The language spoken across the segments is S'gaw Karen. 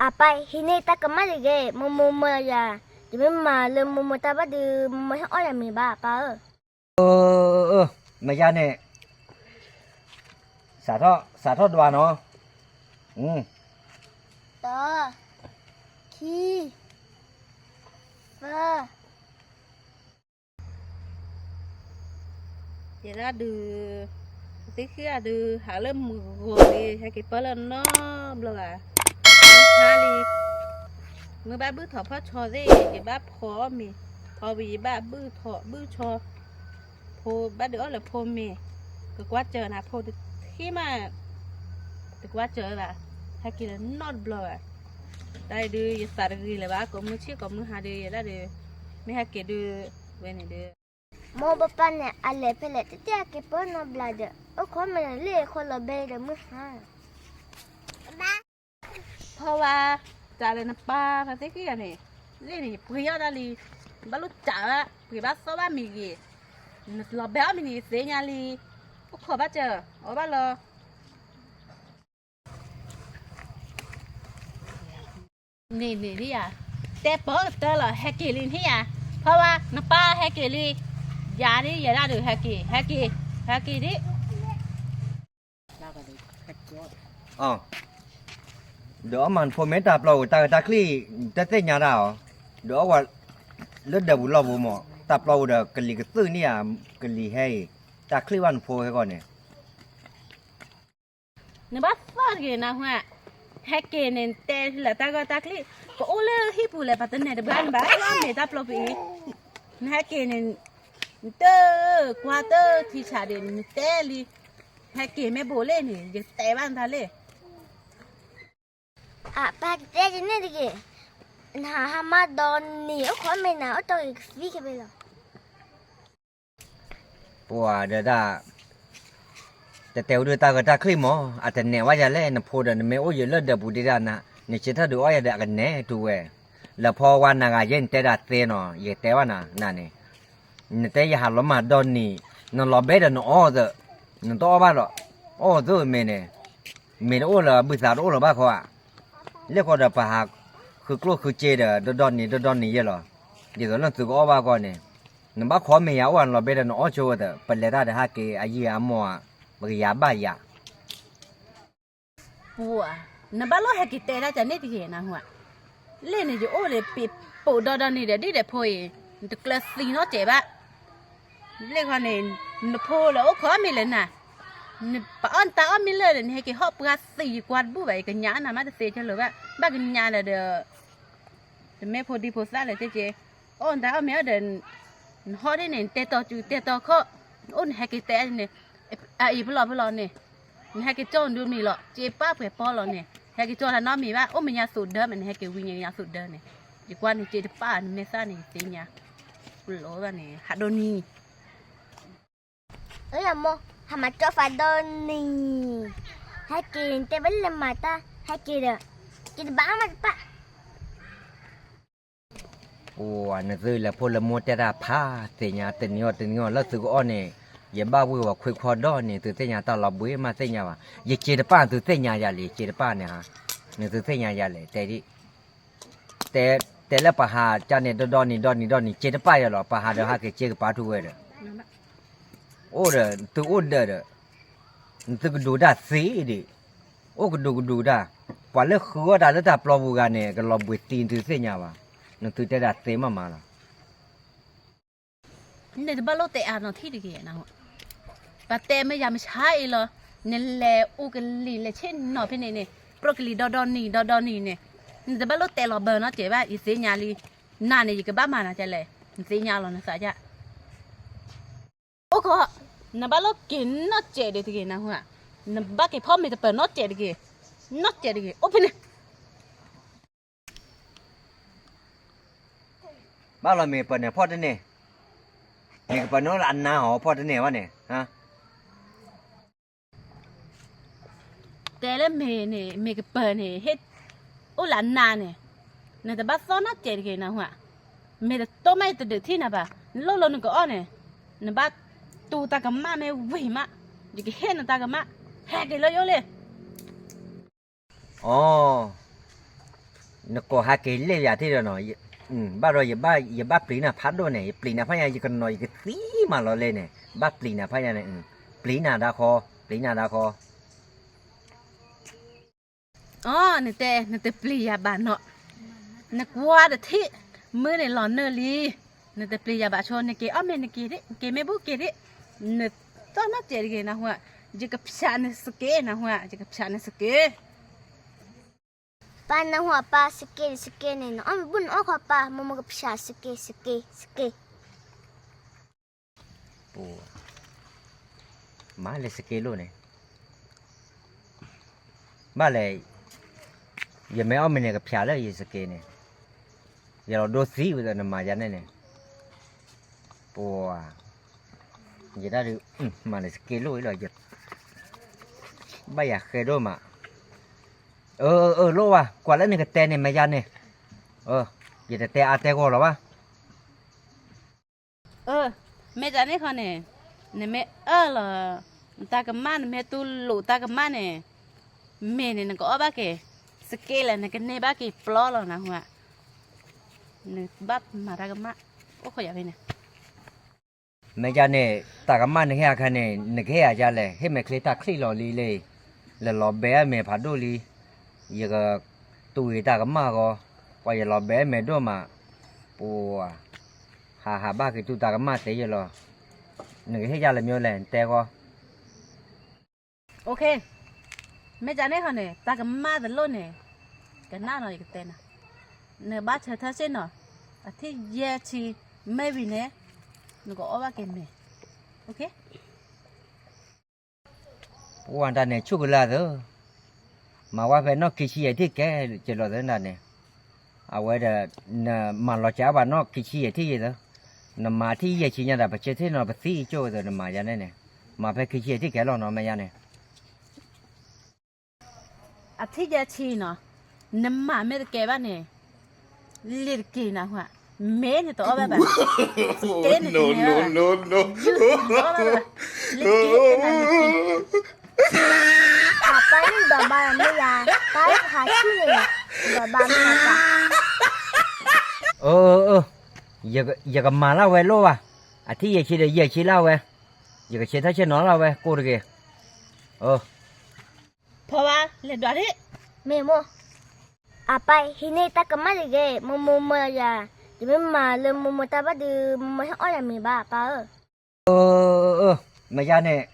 အပၢ် ဟံးန့ၢ်တၢ်ကမၣ်တဂ့ၤ, မိၢ်မိၢ်မၢလီၤယၤ, ယမ့ၢ်မၤလၢမိၢ်မိၢ်တၢ်ဘၣ်ဒီး မိၢ်မိၢ်ဟ့ၣ်အီၣ်ယၤမ့ၤဘၣ် အပၢ်ဧၢ. မယါန့ၣ်, စးထီၣ်ဒွးနီၤ, တၢ, ခံ, သၢ ယဲဒၣ်ဒုး, သ့ၣ်ဃံအဒုး ဟးလၢမုၢ်ဂီၤလံ ဟဲက့ၤပၢလၢနီတဘျီဘၣ်, ဟါလံ, မ့ၢ်ဘၣ်ဘုၣ်ထီၣ်ဖီၣ်ဆီသ့ၣ် ယဘၣ်ဖီအီၣ်မ့ၤ, ဖီဝံၤယဘၣ်ဘုၣ်ထီၣ်ဘုၣ်ဆီ, ဖိဘၣ်ဒုးအီၣ်လၢဖိမ့ၤ, ကကွၢ်စၢၤနၤဖိတထံၣ်မး, တကွၢ်စၢၤဘၣ်, ဟဲက့ၤလၢနီတဘျီဘၣ်, တၢ်အံၤဒုး ယသးတဂ့ၤလၢၤဘၣ် ကိးမုၢ်ဆ့ၣ်ကိးမုၢ်ဟါဒုး ယဲဒၣ်ဒုး, မ့ၢ်ဟဲက့ၤဒုး, ဝဲန့ၣ်ဒုး မိၢ်ပၢ်ပၢ်န့ၣ် အလဲၤဖဲလဲၣ် တတဲအက့ၤပၢနီတဘျီဒီး အိၣ်ခိးမ့ၢ်လၢလ့ၣ်အဃိလီၤဘဲဒီးမုၢ်ဟါ ဖီဝါ, တၢ်လၢနပၢ်သ့ၣ်ဃံဂၤန့ၣ်, လ့ၣ်န့ၣ် ယပှ့ၤအီၣ်ဒၣ်လံ, ဘၣ်လိၣ်တၢ်ဘၣ် ပှ့ၤဘၣ်သီဘၣ်မ့ၢ်ဂ့ၤ, နလီၤဘဲအီၣ်မ့ၢ်န့ၣ် ယသ့ၣ်ညါလံ, အိၣ်ခိးဘၣ်စၢၤ အီၣ်ဘၣ်လီၤ. န့ၣ်န့ၣ်ဒ်ယၤ, တဲပီၢ်ကတၢၢ်လီၤ ဟဲက့ၤလံန့ၣ်ယၤ, ဖီဝါ နပၢ်ဟဲက့ၤလံ, ယၤဒ်ယဲဒၣ်ဒုး ဟဲက့ၤ ဟဲက့ၤ, ဟဲက့ၤဒ် ဒီးအီၣ်မးနဖိမ့ၢ်တၢ်ပျီပူၤ တၢ်ဂ့ၢ်တၢ်ချံၣ် တသ့ၣ်ညါတၢ်အီၤ, ဒီးအီၣ်ဝဲလၢဒၢးပူၤလီၢ်ပူၤမး တၢ်ပျီပူၤဒီးကလံၤကသုၣ်န့ၣ်ဧါ, ကလံၤဟဲအံၤ, တၢ်ချံၣ်ဘၣ်နဖိဟဲဂီၢ်န့ၣ် နဘၣ်သီၣ်တဂ့ၤနၢ်ဟူဧါ, ဟဲက့ၤန့ၣ် နတဲလၢတၢ်ဂ့ၢ်တၢ်ချံၣ်, ပအိၣ်လၢဟံၣ်ပူၤလဲၣ် ပတနဲၣ်တဘၣ်နဘၣ် မ့ၢ်တၢ်ပျီပူၤအံၤ, နဟဲက့ၤန့ၣ် နတကွၢ်တထံဆးဒံး နတဲလံ, ဟဲက့ၤမ့ၢ်ဘိးလ့ၣ်န့ၣ် ယတဲဘၣ်နတၢ်လ့ၣ် အပၢ်ကတဲယန့ၣ်တဂ့ၤ, နဟးဟးမၤဒီးနံၤ အိၣ်ခိးမ့ၢ်နၤ အိၣ်တီၢ်ဂ့ၤကသံခဲဘ့ၣ်လီၤ. ပှၤဒီးဒၣ်, တတဲဝဲဒၣ်တၢ်ဂ့ၢ်တၢ်ချံၣ်မး အတနဲၣ်ဝဲယၤလဲၣ် နဖိဒီးနမ့ၢ်အိၣ်ယၤလၢဒၢးပူၤဒံးဒၣ်နၤ, နဆၢထၢၣ်ဒုးအီၣ်ယၤဒီးအကနဲၣ်တူၢ်ဝဲ, လၢဖီဝါနၤဂၤယဲၢ်နတဲဒၣ်သ့နီၤ ယတဲဘၣ်နၤ နၤန့ၣ် နတဲယဟးလီၤမၤဒီနံၤ, နလီၤဘဲဒီးနအီၣ်သၢ, နတအီၣ်ဘၣ်ဒီး, အီၣ်သၢမ့ၢ်န့ၣ်, မ့ၢ်တအိၣ်လၢဘုသးတအိၣ်လၢၤဘၣ်ခီဧါ, လၢဃီဒီးပဟးဃုကျိၣ်ဃုစ့ဒီး ဒီဒီနံၤ ဒီဒီနံၤယဲၢ်လီၤ, ဒ်သိးလၢသုကအီၣ်ဘၣ်ခီန့ၣ်, နဘၣ်ခီမ့ၢ်ယၤအိၣ်ဧါ နလီၤဘဲဒီးနအီၣ်ဆိဝဲသၢ, ပလဲၤတၢ်ဒီးဟဲက့ၤအယံာ်အမီၢ်ဧါ, ပကယၤဘၣ်ယၤ ပှၤ, နဘၣ်လိၣ်ဟဲက့ၤတဲဒၣ်ကန့ၣ်တဂ့ၤနၢ်ဟူဧါ, လ့ၣ်န့ၣ်ယအိၣ်လၢပံၤပိာ်ဒီဒီနံၤဒီး ဒ်ဒီးဖိအံၤ, နတကျၢၤသံနီတစဲးဘၣ်, လ့ၣ်ခီန့ၣ်, နဖိလၢအိၣ်ခိးမ့ၢ်လၢနၤ, ပအီၣ်နတၢ်အီၣ်မ့ၢ်လၢာ်ဒီး နဟဲက့ၤဟီၣ်ပှၤသံယကွၢ်တဘူၣ်ဘၣ် ယကညးနၤမးတသ့ကလိာ်ဘၣ်, ဘၣ်ကညးဒီးဒီး တမ့ၢ်ဖိဒံဖိသၣ်လၢၤက့က့, အီၣ်နတၢ်အီၣ်မ့ၢ်အီၣ်ဒီး, နဟီၣ်ဒ်န့ၣ် နတဲတီၤစုတဲတီၤခီၣ်, နအိၣ်နဟဲက့ၤတဲန့ၣ်, အအံၤပလီၢ်ပလီၢ်န့ၣ်, နဟဲက့ၤကၠီၣ်ဒုးမံၤလီၤ စ့ပၢ်ပှဲၤပီလီၤန့ၣ် ဟဲက့ၤကၠီၣ်တၢ်နီတမံၤဘၣ် အိၣ်မဲာ်ညါသိးဒၢမး နဟဲက့ၤဝံၤညါသိးဒၢန့ၣ်, ယကွၢ်န့ၣ်စ့တပၢ်နမဲာ်သၣ်န့ၣ် ယသ့ၣ်ညါ, ပလီၢ်ဘၣ်န့ၣ် ဟးဒိနံၤ အမိၢ်, ဟးမၤကၠီၣ်ဖးဒိၣ်နံၤ, ဟဲက့ၤတဲဘၣ်လၢမၤတၢ် ဟဲက့ၤဒီး, က့ၤတဘၣ်မးတပၣ်, အိၣ်နသုလၢဖိလၢမိၢ်တဲတၢ်ဖးသ့ၣ်ညါ တနံၤအီၤတနံၤအီၤလၢသုကအီၣ်န့ၣ်, ယဘၣ်ဝံၢ်ဝဲခွ့ခွီဒီးန့ၣ် သုသ့ၣ်ညါတၢ်လီၤဘှံးမးသ့ၣ်ညါဘၣ်, ယစ့တပၣ်သုသ့ၣ်ညါယၤလဲၣ် ယစ့တပၣ်န့ၣ်ဧါ, နသုသ့ၣ်ညါယၤလဲၣ် တဲဒ် တဲ, တဲလၢပှၤဟးကန့ၣ် ဒီဒီနံၤ ဒီနံၤ ဒီနံၤ စ့တပၣ်ယၤလီၤ ပှၤဟးဒီးဟးက့ၤစ့ကပၤထူဝဲဒီး, အိၣ်ဒီး သုအိၣ်ဒၢးဒီး, နသုကဒိးတၢ်သ့ဒံး, အိၣ်ကဒိးကဒိးတၢ်, ပှၤလၢဃုအီၣ်တၢ်လၢတၢ်ပျီပူၤဂၤန့ၣ် ကလီၤဘှံးသံနသုသ့ၣ်ညါဘၣ်, နသုတဲဒၣ်သ့မးမးလီၤ. နတဘၣ်လိၣ်တဲအါနီၤထံၣ်တဂ့ၤ, ပှၤတဲမ့ၢ်ယၤမဆါအံၤလီၤ, နလဲၤအူကလံၤလဲၤဆ့ၣ်နီၤဖဲန့ၣ်န့ၣ်, ပြိၣ်ကလံၤဒီဒီနံၤ ဒီဒီနံၤန့ၣ်, နတဘၣ်လိၣ်တဲလီၤဘၢနီတစဲးဘၣ် ယသ့ၣ်ညါလံ, နၤန့ၣ် ယကဘၣ်မၤနၤဒ်လဲၣ် နသ့ၣ်ညါလီၤနသးဒ် အိၣ်ခိး, နဘၣ်လိၣ်က့ၤနီတစဲးဒံးတဂ့ၤနၢ်ဟူဧါ, နဘၣ်က့ၤဖီမ့ၤတပၢၤနီတစဲးတဂ့ၤ, နီတစဲးတဂ့ၤ အိၣ်ဖဲန့ၣ် ဘၣ်လီၤမ့ၤပၢၤန့ၣ်ဖီၣ်တန့ၢ်, မ့ၤကပၢၤန့ၣ်အိၣ်လၢအနါအီၤဖီၣ်တန့ၢ်ဘၣ်န့ၣ်, တဲလၢမ့ၤန့ၣ် မ့ၤကပၢၤန့ၣ် ဟ့ၣ်အိၣ်လၢအနါန့ၣ်, နတဘၣ်သီၣ်နီတစဲးတဂ့ၤနၢ်ဟူဧါ, မ့ၢ်တတိၢ်မးယတဒုးထံၣ်နၤဘၣ်, နလိၣ်လၢနကအီၣ်န့ၣ်, နဘၣ်တူၢ်တၢ်ကမၣ်မ့ၢ်ဝံၤမး, ယကဟ့ၣ်နတၢ်ကမၣ်, ဟဲက့ၤလၢယအိၣ်လံ အိ, နကိးဟးက့ၤလဲၣ်ယၤထံၣ်ဒီးနီၤ, ဘၣ်ဒီးယဘၣ်ပျံၤနၤဖးဒိၣ်န့ၣ်, ယပျံၤနၤဖးညါ ယကနီၤယကသံမးလီၤလဲၣ်န့ၣ်, ဘၣ်ပျံၤနၤဖးညါန့ၣ်, ပျံၤနၤဒၣ်ဃီ, ပျံၤနၤဒၣ်ဃီ. အီ နတဲ နတပျံၤယၤဘၣ်နီၤ, နကွၢ်တထံၣ်, မုၢ်န့ၣ်လီၤနၢၢ်လံ, နတပျံၤယၤဘၣ်ဆိ နက့ၤအီၣ်မ့ၤနက့ၤဒ့ၣ်, က့ၤမ့ၢ်ဘူၣ်က့ၤဒ့ၣ်, နသီၣ်နီၣ်စဲးတဂ့ၤနၢ်ဟူဧါ, ယကဖၠးနစက့နၢ်ဟူဧါ, ယကဖၠးနစက့. ပၢ်နၢ်ဟူအပၢ် စက့စက့န့ၣ် နအီၣ်မ့ၤဘူၣ်နအီၣ်ခီပၢ်, မိၢ်မိၢ်ကဖၠးစက့စက့စက့. မၤလၢစက့လိၣ်န့ၣ်, ဘၣ်လဲၣ်, ယမ့ၢ်အီၣ်မ့ၤန့ၣ် ကဖၠးလၢယစက့န့ၣ်, ယလီၤဒိသံဝဲဒီးနမၤယၤန့ၣ်န့ၣ်, ပှၤ, ယဒၣ်ဒုး, မၤလၢစက့လိၣ်အံၤလီၤ, ဘၣ်ယၤဃဲဒိၣ်မး. အၢ အၢ လိၣ်ဘၣ်, ကွၢ်လၢနကတဲန့ၣ် မ့ၢ်ယၤန့ၣ်, ယတတဲအါတဲဂီၢ်လီၤဘၣ်. အၢ, မ့ၢ်တၢ်န့ၣ်ခီန့ၣ်, နမ့ၢ်အၢၣ်လီၤ, နတၢ်ကမၣ် နမ့ၢ်တူၢ်လိာ်တၢ်ကမၣ်န့ၣ်, မ့ၢ်န့ၣ် နကအီၣ်ဘၣ်က့ၤ, စက့လဲၣ် နကန့ၢ်ဘၣ်က့ၤပျီလီၤနၢ်ဟူဧါ, နဘၣ်မၤတၢ်ကမၣ်, အိၣ်ခိးယၤဖဲန့ၣ်. မ့ၢ်ယၤန့ၣ် တၢ်ကမၣ်နဟ့ၣ်အခါန့ၣ် နကဟ့ၣ်ယၤဒ်လဲၣ်, ဟ့ၣ်မဲာ်ချ့တၢ်ချံးလီၤလံလၢ, လဲၤလီၤဘဲအမဲာ်ဖးဒိၣ်လံ, ယကတူၢ်ဂ့ၤတၢ်ကမၣ်အဂီၢ်, ပှၤယလီၤဘဲအမဲာ်ဒိၣ်မး, ပှၤ, ဟးဟးဘၣ်က့ၤတူၢ်တၢ်ကမၣ်သ့ယလီၤ, နကဟ့ၣ်ယၤလၢမ့ၢ်လဲၣ် နတဲဂီၢ်. မ့ၢ်ယၤန့ၣ်ခီန့ၣ် တၢ်ကမၣ်တလိၣ်န့ၣ်, ကနၣ်နီၤ ယကတဲနၤ, နဘၣ်ဆၢထၢၣ်စ့ၢ်နီၤ, အထံၣ်ယဲၢ်ဆံ, မ့ၢ်ဝံၤန့ၣ်, နကအီၣ်ဘၣ်က့ၤမဲာ်, ပဝဲတၢ်န့ၣ် ဆူၣ်ကလၢာ်သၢ, မၤဝဲဖဲနီၢ်ခံဆံယဲၢ်ထံၣ်ကဲ, ကလီၤသၢနၤန့ၣ်, အဝဲဒီး, နမၤလီၤစှၤဘၣ်နီၢ်ခံဆံယဲၢ်ထံၣ်ယဲၢ်သၢ, နမၤထံၣ်ယဲၢ်ဆံညါဒီး ပဆၢထံၣ်နီၤ ပသံကၠိဝဲသၢ နမၤယၤန့ၣ်န့ၣ်, မၤဖဲခံဆံယဲၢ်ထံၣ်ကဲလီၤနီၤ မ့ၢ်ယၤန့ၣ်. အထံၣ်ယဲၢ်ဆံနီၤ, နမၤမ့ၢ်တကဲဘၣ်န့ၣ်, လ့ၤတက့ၤနၢ်ဟူဧါ, မ့ၢ်နတအီၣ်ဘၣ်ဘၣ်, တကဲနတမ့ၢ်ဘၣ်, ယုၢ်နတအီၣ်ဘၣ်ဘၣ်, လ့ၤတက့ၤနၢ်ဟူဧါ. အပၢ်န့ၣ်ဒီးဘၣ်မ့ၢ်ယၤ, ပၢ်ဟးဆူၣ်န့ၣ်, ဒီးဘၣ်မ့ၢ်ယၤတၢ်. အၢ, ယကမၤလၢဝဲလိၣ်ဘၣ်, အထံၣ်ယဲၢ်ဆံဒီးယဲၢ်ဆံလၢဝဲ, ယကဆၢထၢၣ်ဆ့ၣ်နီၤလၢဝဲ ကိးတဂ့ၤ. ဖီဝါ လဲၤဒွးဒ့ၣ်, မ့ၢ်မိၢ်, အပၢ်ဟံးန့ၢ်တၢ်ကမၣ်တဂ့ၤ, မိၢ်မိၢ်မၢယၤ, ယမ့ၢ်မၤလၢမိၢ်မိၢ်တၢ်ဘၣ်ဒီး မိၢ်မိၢ်ဟဲအီၣ်ယၤမ့ၤဘၣ် အပၢ်ဧၢ. မ့ၢ်ယၤန့ၣ်,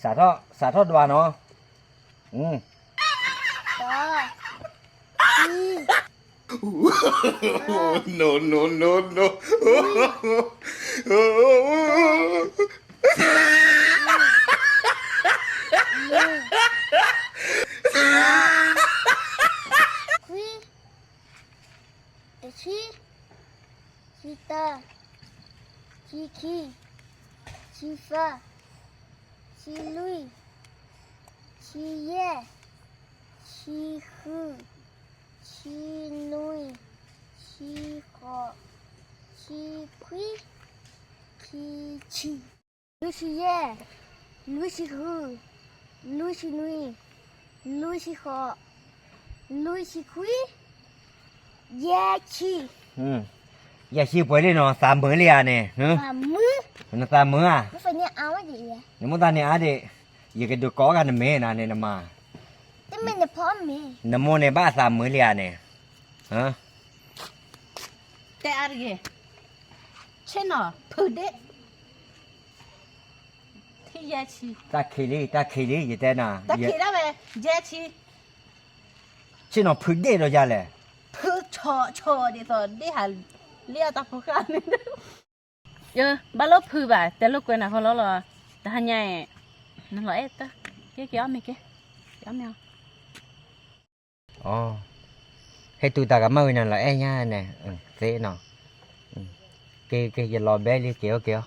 စးထီၣ်ဒွးနီၤ. ခွံ, တဆံ, ဆံတၢ, ဆံခံ, ဆံသၢ, ဆံလွံၢ်, ဆံယဲၢ်, ဆံဃု, ဆံနွံ, ဆံဃိး, ဆံခွံ, ခံဆံ, လွံၢ်ဆံယဲၢ်, လွံၢ်ဆံဃု, လွံၢ်ဆံနွံ, လွံၢ်ဆံဃိး, လွံၢ်ဆံခွံ, ယဲၢ်ဆံ, ယဲၢ်ဆံပှဲၤလံနီၤ, သးမုာ်လံဧါန့ၣ်, နသးမုာ်ဧါ, နမိၢ်သးန့ၣ်အါဒံး, ယကဒုးကိးဂၤနမဲာ်နၤန့ၣ်နမၤ, နမိၢ်န့ၣ်ဘၣ်သးမုာ်လံဧါန့ၣ်, တဲအါတဂ့ၤ, ဆ့ၣ်နီၤဖုးဒ့ၣ်, ထံၣ်ယဲၢ်ဆံ, တၢ်ခံးလံ တၢ်ခံးလံ ယတဲနၤ, တၢ်ခံးဒၣ်ဝဲ, ယဲၢ်ဆံ, ဆ့ၣ်နီၤဖုးဒ့ၣ်ဒီးယၤလဲၣ်, ဖုးဆီဆီဒ်သိးဒ့ၣ်ဟး, လၢအတၢ်ဖိဃာ်န့ၣ်, ဘၣ်လိၣ်ဖုးဘၣ် တဲလိာ်ကွဲနၤဃီလီၤလီၤ, တဟါညါအံၤ, နလီၤအဲၣ်တၢ်, ကဲက့ၤအီၣ်မ့ၤက့ၤ, က့ၤအီၣ်မ့ၤအီၤ အီ, ဟဲတုၤတၢ်ကမၣ်ဝံၤန့ၣ်လီၤအဲၣ်ညါန့ၣ်, သ့နီၤ, က့ၤက့ၤ ယလီၤဘဲလံ က့ၤအီၣ်က့ၤအီၣ်,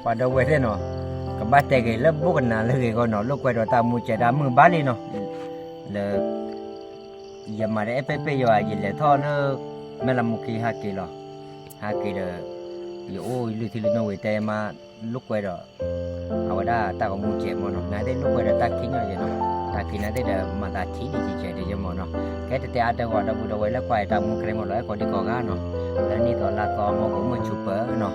ပှၤဒီပုၢ်ဝဲၢ်သ့ၣ်နီၤ, ကဘၣ်တဲက့ၤလၢဘိၣ်ကနၤလၢဂ့ၤဂီၢ်နီၤ, လိာ်ကွဲဒီးတၢ်မူကဲးတၢ်မုာ်ဘၣ်လံနီၤ, လၢ ယမၤတအဲၣ်ပဲပဲယွၤ ယလဲၤထီၣ်လၢ မဲၢ်လးမူခံဟဲက့ၤလီၤ, ဟဲက့ၤဒီး ယအိၣ်ယလုၢ်ထံလုၢ်နိဝံၤ တဲမါလိာ်ကွဲဒီး အဝဲဒၣ်တၢ်ကမူကဲးမ့ၢ်နီၤ, နသ့ၣ်လိာ်ကွဲဒီးတၢ်ခံးညီယဲနီၤ, တၢ် အက့ၤနာ်သ့ၣ်ဒီး မၤသးထံၣ်န့ၣ် ကဲကဲဒ်ယဲမ့ၢ်နီၤ. ကဲတတဲအါတဲဂီၤ ဒီပုၢ်ဒီဝဲၢ်လၢကွၢ်တၢ်မူကရ့မ့ၢ်လီၤ ဟဲကိးဒံကိးဂၤနီၤ, လၢနံၣ်သီလါသီ မ်ကအိၣ်မုာ်ဆူၣ်ပၢၤနီၤ,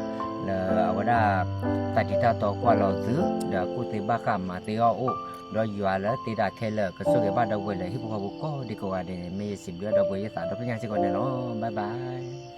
လၢအဝဲဒၣ် တၢ်တံၤတၢ်တီကွၢ်လီၤသု, ဒီးကူၣ်သ့ဘၣ်ဃးမၤသ့အီၣ်အိၣ်, ဒီးယွၤလၢသ့တၢ်ခဲလၢာ် ကဆိၣ်ဂ့ၤဘၣ်ဒီပုၢ်ဝဲၢ်လၢဟံၣ်ဖိဃီဖိကိးဒံကိးဂၤဒဲးန့ၣ် မ့ၢ်ယစံးဘျုးဒီပုၢ်ဝဲၢ် ယသးဒီဖျၢၣ်ညါစ့ၢ်ကီးန့ၣ်လီၤ. Bye bye.